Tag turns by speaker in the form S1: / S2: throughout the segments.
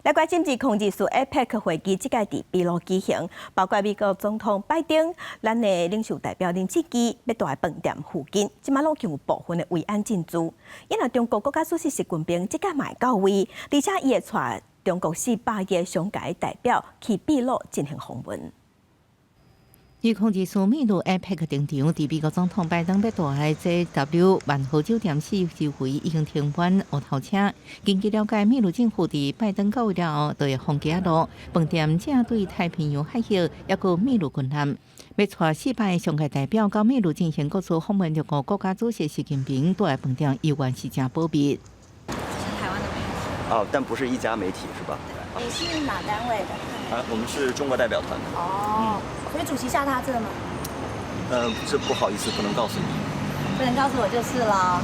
S1: 來關心2024 APEC 會議，這屆佇秘魯舉行，包括美國總統拜登、咱的領袖代表林志基，欲蹛佇飯店附近，這馬攏有部分的維安進駐。因為中國國家主席習近平這屆嘛會到位，而且伊會帶中國400個商界代表去秘魯進行訪問。
S2: 2024秘魯 APEC 登場，佇美國總統拜登欲蹛佇 JW 萬豪酒店四周圍已經停滿烏頭車。根據了解，秘魯政府佇拜登到位了後，就會封街仔路，飯店正對太平洋海峽，抑閣秘魯軍艦，欲帶400個商界代表到秘魯進行國事訪問。中國國家主席習近平蹛佇飯店，猶原是誠保密。
S3: 是台灣的媒體。
S4: 哦，但不是一家媒體，是吧？
S3: 你是哪單位的？
S4: 啊，我們是中國代表團的。
S3: 哦，所以主席下榻這嗎？
S4: 嗯，這不好意思，不能告訴你。
S3: 不能告訴我就是了。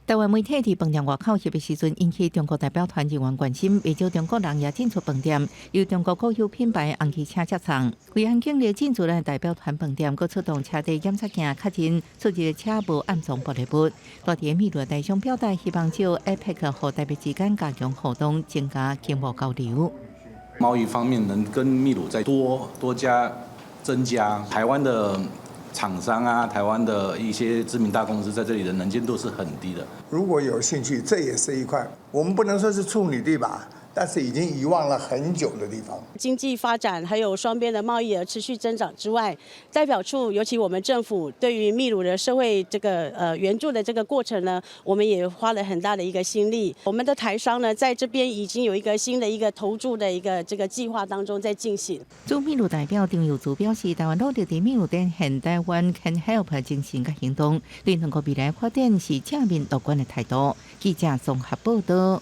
S2: 台灣媒體佇飯店外口翕的時陣，引起中國代表團人員關心，袂少中國人也進出飯店，由中國國有品牌紅旗車接送。維安警力進駐咱代表團飯店，閣出動車底檢查鏡，確認出入車無暗藏爆裂物。蹛佇秘魯台商表達希望，藉 APEC 和台北之間加強互動，增加經貿交流。
S5: 貿易方面能跟秘魯再多多加增加台灣的廠商啊，台灣的一些知名大公司在這裡的能見度是很低的。
S6: 如果有興趣，這也是一塊，我們不能說是處女地吧，但是已經遺忘了很久的地方。
S7: 經濟發展還有雙邊的貿易額持續增長之外，代表處尤其我們政府對於秘魯的社會這個援助的這個過程呢，我們也花了很大的一個心力。我們的台商呢，在這邊已經有一個新的一個投注的一個這個計劃當中在進行。
S2: 駐秘魯代表丁友祖表示，台灣努力佇秘魯展現台灣 can help 精神佮行動，對兩國未來發展是正面樂觀的態度。記者綜合報道。